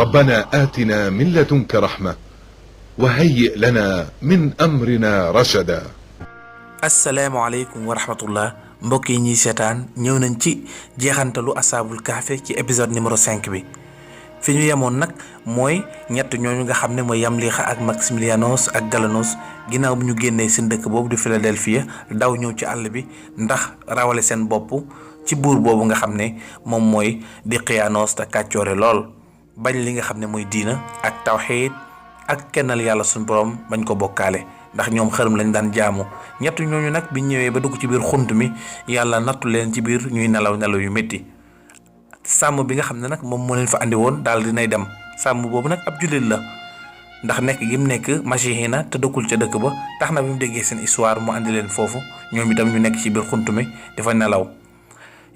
ربنا آتنا من لدنك رحمة وهيئ لنا من أمرنا رشدا. asalaamaaleykum wa rahmatullah mbokk yi ñuy seetaan ñëw nañ ci jeexantalu asaabul kahfi ci épisode numéro 5 bi fi ñu yemoon nag mooy ñett ñooñu nga xam ne mooy Yamlixa ak Maximilianos ak Galanos ginnaaw bu ñu génnee seen dëkk boobu di Philadelphia daw ñëw ci àll bi ndax rawale seen bopp ci buur boobu nga xam ne moom mooy Diqyanos te kàccoore lool bañ li nga xam ne mooy diina ak tawxiid ak kennal yàlla suñu borom bañ ko bokkaale ndax ñoom xërëm lañ daan jaamu ñett ñooñu nag biñ ñëwee ba dugg ci biir xunt mi yàlla nattu leen ci biir ñuy nelaw yu métti sàmm bi nga xam ne nag moom moo leen fa andi woon daal dinay dem sàmm boobu nag ab jullit la ndax nekk gi mu nekk Machihina te dëkkul ca dëkk ba tax na bi mu déggee seen histoire mu andi leen foofu ñoom itam ñu nekk ci biir xunt mi dafa nelaw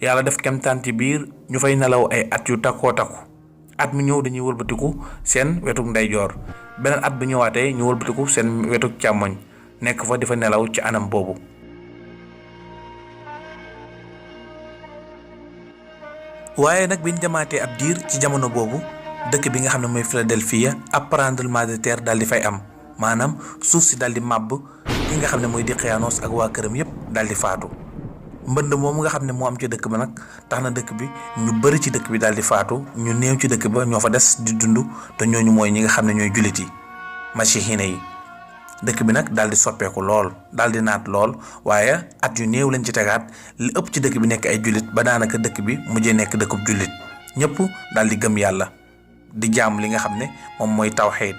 yàlla def kemtaan ci biir ñu fay nelaw ay at yu takkoo takku at mi ñëw dañuy wëlbatiku seen wetuk ndeyjoor beneen at bi ñëwaatee ñu wëlbatiku seen wetuk càmmoñ nekk fa di fa nelaw ci anam boobu. waaye nag biñ demaatee ab diir ci jamono boobu dëkk bi nga xam ne mooy Philadelphia ab tremblement de terre daal di fay am maanaam suuf si daal di màbb ki nga xam ne mooy Diqyanos ak waa këram yépp daal di faatu. mbënd moomu nga xam ne moo am ci dëkk ba nag tax na dëkk bi ñu bëri ci dëkk bi daal di faatu ñu néew ci dëkk ba ñoo fa des di dund te ñooñu mooy ñi nga xam ne ñooy jullit yi Machihina yi dëkk bi nag daal di soppeeku lool daal di naat lool waaye at yu néew lañ ci tegaat li ëpp ci dëkk bi nekk ay jullit ba daanaka dëkk bi mujjee nekk dëkkub jullit ñëpp daal di gëm yàlla di jaamu li nga xam ne moom mooy tawxiid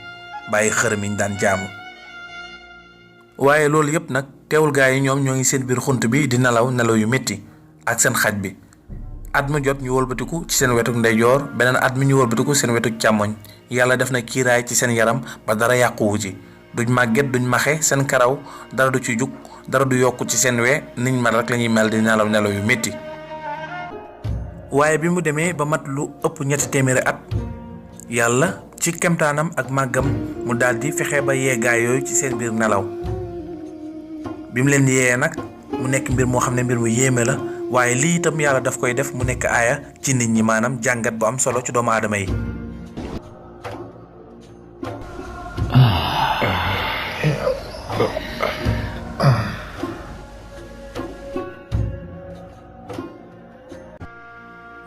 bàyyi xërëm yi ñu daan jaamu. waaye loolu yëpp nag teewul gaa yi ñoom ñoo ngi seen biir xunt bi di nelaw yu métti ak seen xaj bi at mu jot ñu wëlbatiku ci seen wetuk ndeyjoor beneen at mi ñu wëlbatiku seen wetuk càmmoñ yàlla def na kiiraay ci seen yaram ba dara yàquwu ci duñ màgget duñ maxe seen karaw dara du ci jug dara du yokku ci seen we niñ mel rek la ñuy mel di nelaw yu métti. waaye bi mu demee ba mat lu ëpp ñetti téeméeri at yàlla ci kemtaanam ak màggam mu daal di fexe ba yee gaa yooyu ci seen biir nelaw. bi mu leen yee nag mu nekk mbir moo xam ne mbir mu yéeme la waaye lii itam yàlla daf koy def mu nekk aaya ci nit ñi maanaam jàngat bu am solo ci doomu aadama yi.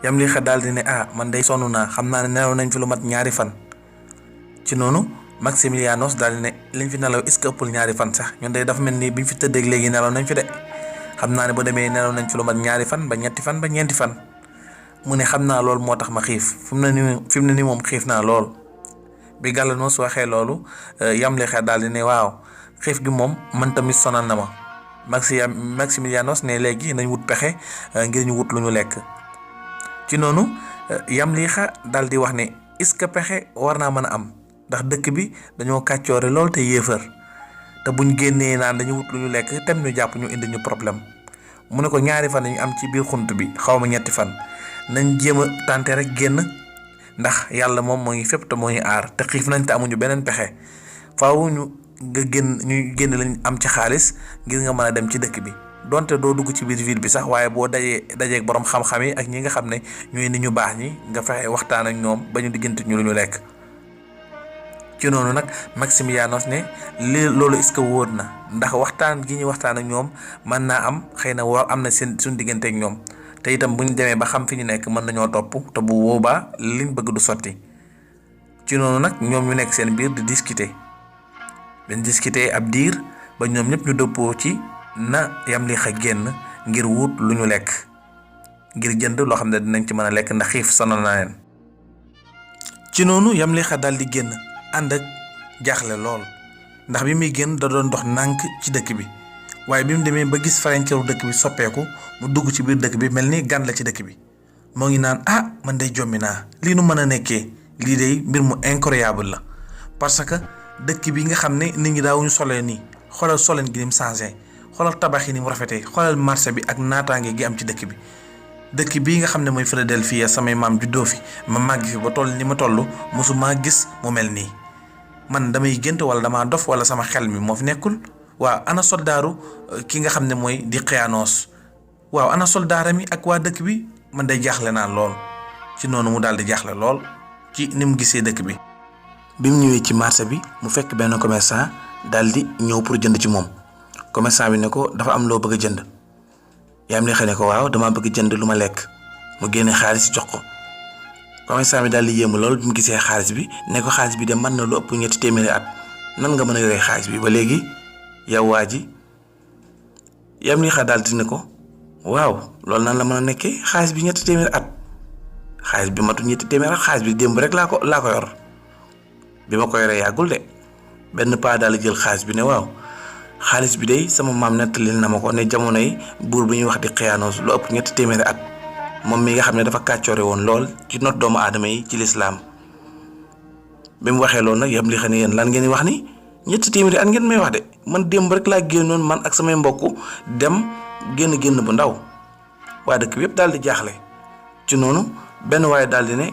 Yamlixa daal di ne man day sonn naa xam naa ne nelaw nañ fi lu mat ñaari fan ci noonu. Maximilianos daal di ne liñ fi nelaw est-ce que ëppul ñaari fan sax ñun day dafa mel ni biñ fi tëddeeg léegi nelaw nañ fi de xam naa ne bu demee nelaw nañ fi lu mat ñaari fan ba ñetti fan ba ñeenti fan mu ne xam naa lool moo tax ma xiif fi mu ne nii moom xiif naa lool. bi Galanos waxee loolu Yamlixa daal di ne waaw xiif gi moom man tamit sonal na ma Maximilianos ne léegi nañ wut pexe ngir ñu wut lu ñu lekk ci noonu Yamlixa daal di wax ne est-ce que pexe war naa mën a am. ndax dëkk bi dañoo kàccoore lool te yéefar te buñ génnee naan dañu wut lu ñu lekk tem ñu jàpp ñu indi ñu problème mu ne ko ñaari fan ñu am ci biir xunt bi xaw ma ñetti fan nañ jéem a tànte rek génn ndax yàlla moom moo ngi fépp te moo ngi aar te xiif nañ te amuñu beneen pexe faaw ñu génn lañ am ci xaalis ngir nga mën a dem ci dëkk bi donte doo dugg ci biir ville bi sax waaye boo dajeeg borom xam-xam yi ak ñi nga xam ne ñooy nit ñu baax ñi nga fexe waxtaan ak ñoom ba ñu diggante ñu lu ñu lekk. ci noonu nag Maximilianos ne loolu est-ce que wóor na ndax waxtaan gi ñu waxtaan ak ñoom mën naa am xëy na war am na seen suñu diggante ak ñoom te itam bu ñu demee ba xam fi ñu nekk mën nañoo topp te bu boobaa liñ bëgg du sotti ci noonu nag ñoom ñu nekk seen biir di discuter ab diir ba ñoom ñëpp ñu dëppoo ci na Yamlixa génn ngir wut lu ñu lekk ngir jënd loo xam ne dinañ ci mën a lekk ndax xiif sonal na leen. ci noonu Yamlixa daal di génn. ànd ak jaaxle lool ndax bi muy génn da doon dox nànk ci dëkk bi waaye bi mu demee ba gis frontière dëkk bi soppeeku mu dugg ci biir dëkk bi mel ni gan la ci dëkk bi moo ngi naan man day jommi naa lii nu mën a nekkee lii day mbir mu incroyable la parce que dëkk bi nga xam ne nit ñi daawuñu solee nii xoolal soleen gi ni mu changé xoolal tabax yi ni mu rafetee xoolal marché bi ak naataange gi am ci dëkk bi dëkk bii nga xam ne mooy Philadelphia samay maam juddoo fi ma màgg fi ba toll ni ma toll mosuma gis mu mel nii. man damay gént wala damaa dof wala sama xel mi moo fi nekkul waaw ana soldaaru ki nga xam ne mooy Diqyanos waaw ana soldaaram yi ak waa dëkk bi man day jaaxle naa lool ci noonu mu daal di jaaxle lool ci ni mu gisee dëkk bi. bi mu ñëwee ci marché bi mu fekk benn commerçant daldi ñëw pour jënd ci moom commerçant bi ne ko dafa am loo bëgg a jënd Yaam Li Xa ne ko waaw dama bëgg jënd lu ma lekk mu génne xaalis jox ko commerçant bi daldi yéemu lool bi mu gisee xaalis bi ne ko xaalis bi de mën na lu ëpp 3 téeméeri at nan nga mën a yoree xaalis bi ba léegi yow waa ji Yaam Li Xa daldi ne ko waaw loolu nan la mën a nekkee xaalis bi 3 téeméeri at xaalis bi matu 3 téeméeri at xaalis bi démb rek laa ko yor bi ma ko yoree yàggul de benn paa daal jël xaalis bi ne waaw xaalis bi de sama maam nettalil na ma ko ne jamonoy buur bu ñuy wax di Xiyaanos lu ëpp 3 téeméeri at moom mi nga xam ne dafa kàccoore woon lool ci not doomu aadama yi ci lislaam bi mu waxee loolu nag Yaam Li Xa ne yéen lan ngeen di wax ni 3 téeméeri at ngeen may wax de man démb rek laa génnoon man ak samay mbokk dem génn bu ndaw waa dëkk bi yëpp daal di jaaxle ci noonu benn waaye daal di ne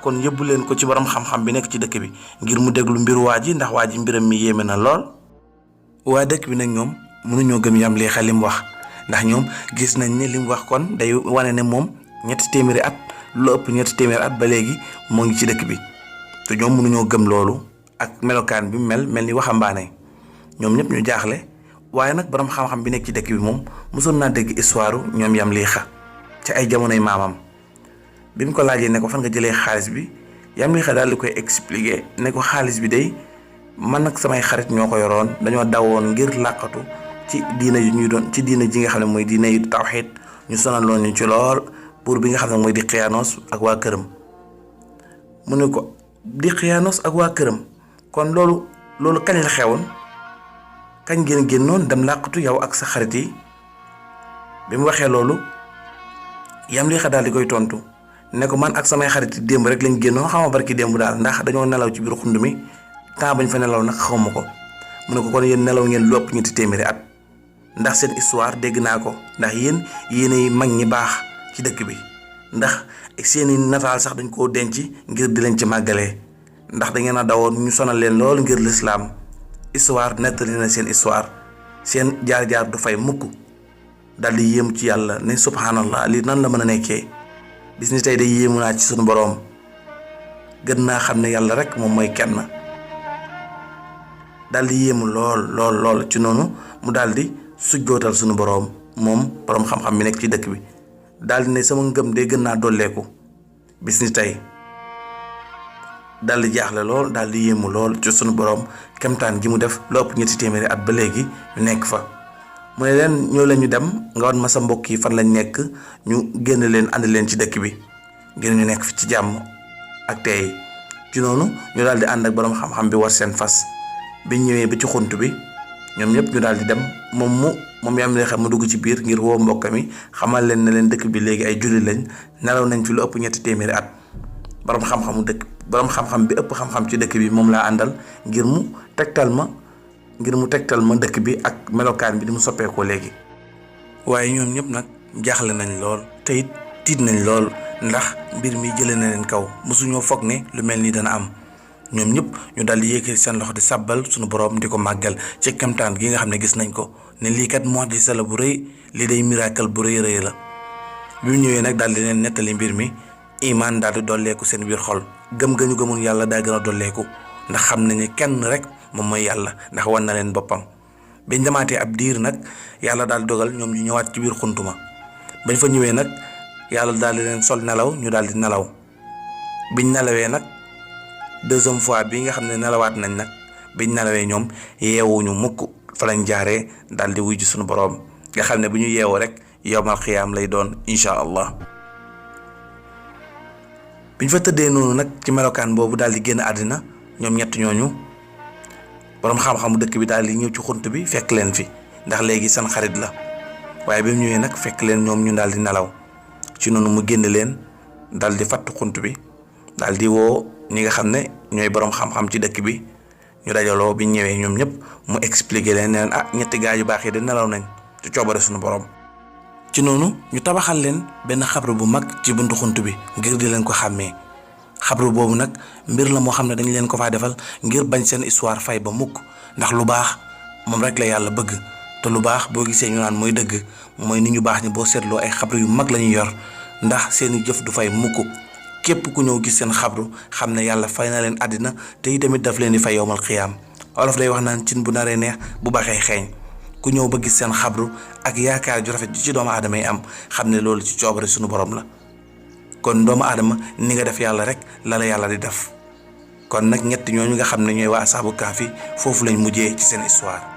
kon yóbbu leen ko ci borom xam-xam bi nekk ci dëkk bi ngir mu déglu mbiru waa ji ndax waa ji mbiram mi yéeme na lool. waa dëkk bi nag ñoom mënuñoo gëm Yaam Li Xa li mu wax ndax ñoom gis nañ ne li mu wax kon day wane ne moom 3 téeméeri at lu ëpp 3 téeméeri at ba léegi moo ngi ci dëkk bi te ñoom mënuñoo gëm loolu ak melokaan bi mel ni waxambaane ñoom ñëpp ñu jaaxle waaye nag borom xam-xam bi nekk ci dëkk bi moom mosoon naa dégg histoire ñoom Yaam Li Xa ci ay jamonoy maamam. bi mu ko laajee ne ko fan nga jëlee xaalis bi Yaam Li Xa daal di koy expliquer ne ko xaalis bi day man ak samay xarit ñoo ko yoroon dañoo dawoon ngir làqatu ci diina yu ñuy doon ci diina ji nga xam ne mooy diina yu tawxiid ñu sonaloon ñu ci lool buur bi nga xam ne mooy di Xiyaanos ak waa këram mu ne ko di Xiyaanos ak waa këram kon loolu kañ la xewoon kañ ngeen génnoon dem làqatu yow ak sa xarit yi bi mu waxee loolu Yaam Li Xa daal di koy tontu ne ko man ak samay xarit yi démb rek lañ génnoon xaw ma barki démb daal ndax dañoo nelaw ci biir xund mi temps bañ fa nelaw nag xaw ma ko mu ne ko kon yéen nelaw ngeen lu ëpp 3 téeméeri at ndax seen histoire dégg naa ko ndax yéenay mag ñi baax ci dëkk bi ndax seeni nataal sax dañ koo denc ngir di leen ci màggalee ndax da ngeen a dawoon ñu sonal leen lool ngir lislaam histoire nettali na seen histoire seen jaar-jaar du fay mukk dal di yéem ci yàlla ne subhanallah lii nan la mën a nekkee bis ni tey day yéemu naa ci sunu boroom gën naa xam ne yàlla rek moom mooy kenn daal di yéemu lool ci noonu mu daal di sujjootal sunu boroom moom boroom xam-xam bi nekk ci dëkk bi daal di ne sama ngëm de gën naa dolleeku bis ni tey daal di jaaxle lool daal di yéemu lool ci sunu boroom kemtaan gi mu def lu ëpp 3 téeméeri at ba léegi ñu nekk fa. mu ne leen ñoo leen ñu dem nga wan ma sa mbokk yi fan lañ nekk ñu génn leen andi leen ci dëkk bi ngir ñu nekk fi ci jàmm ak tey ci noonu ñu daal di ànd ak borom xam-xam bi war seen fas biñ ñëwee ba ci xunt bi ñoom ñëpp ñu daal di dem moom Yaam Li Xa mu dugg ci biir ngir woo mbokk mi xamal leen ne leen dëkk bi léegi ay julli lañ nelaw nañ fi lu ëpp 3 téeméeri at borom xam-xam bi ëpp xam-xam ci dëkk bi moom laa àndal ngir mu tegtal ma dëkk bi ak melokaan bi di mu soppeekoo léegi. waaye ñoom ñëpp nag jaaxle nañ lool te it tiit nañ lool ndax mbir mi jëlee na leen kaw mosuñoo foog ne lu mel ni dana am ñoom ñëpp ñu daal di yékkati seen loxo di sàbbal suñu borom di ko màggal ci kemtaan gi nga xam ne gis nañ ko ne lii kat mu'jiza la bu rëy lii day miracle bu rëy la. bi mu ñëwee nag daal di leen nettali mbir mi imaan daal di dolleeku seen biir xol gëm ga ñu gëmoon yàlla daa gën a dolleeku ndax xam nañ ne kenn rek moom mooy yàlla ndax wan na leen boppam. biñ demaatee ab diir nag yàlla daal dogal ñoom ñu ñëwaat ci biir xuntuma bañ fa ñëwee nag yàlla daal di leen sol nelaw ñu daal di nelaw biñ nelawee nag deuxième fois bi nga xam ne nelawaat nañ nag biñ nelawee ñoom yeewuñu mukk fa lañ jaaree daal di wuy ji suñu boroom nga xam ne bu ñu yeewoo rek yawmal xiyaam lay doon incha allah. biñ fa tëddee noonu nag ci melokaan boobu daal di génn àddina ñoom ñett ñooñu boroom xam-xamu dëkk bi daal di ñëw ci xunt bi fekk leen fi ndax léegi seen xarit la waaye bi mu ñëwee nag fekk leen ñoom ñu daal di nelaw ci noonu mu génn leen daal di fatt xunt bi daal di woo ñi nga xam ne ñooy boroom xam-xam ci dëkk bi ñu dajaloo bi ñëwee ñoom ñëpp mu expliquer leen ne leen ñetti gaa yu baax yi de nelaw nañ ci coobare suñu boroom. ci noonu ñu tabaxal leen benn xabru bu mag ci buntu xunt bi ngir di leen ko xàmmee xabru boobu nag mbir la moo xam ne dañ leen ko faa defal ngir bañ seen histoire fay ba mukk ndax lu baax moom rek la yàlla bëgg te lu baax boo gisee ñu naan mooy dëgg mooy nit ñu baax ñi boo seetloo ay xabru yu mag la ñuy yor ndax seeni jëf du fay mukk képp ku ñëw gis seen xabru xam ne yàlla fay na leen àddina te itamit daf leen di fay yowmal xiyaam. olof day wax naan cin bu naree neex bu baxee xeeñ. ku ñëw ba gis seen xabru ak yaakaar ju rafet ci doomu aadama yi am xam ne loolu ci coobare suñu borom la. kon doomu aadama ni nga def yàlla rek la yàlla di def. kon nag ñett ñooñu nga xam ne ñooy waa asaabu kaafi foofu lañ mujjee ci seen histoire.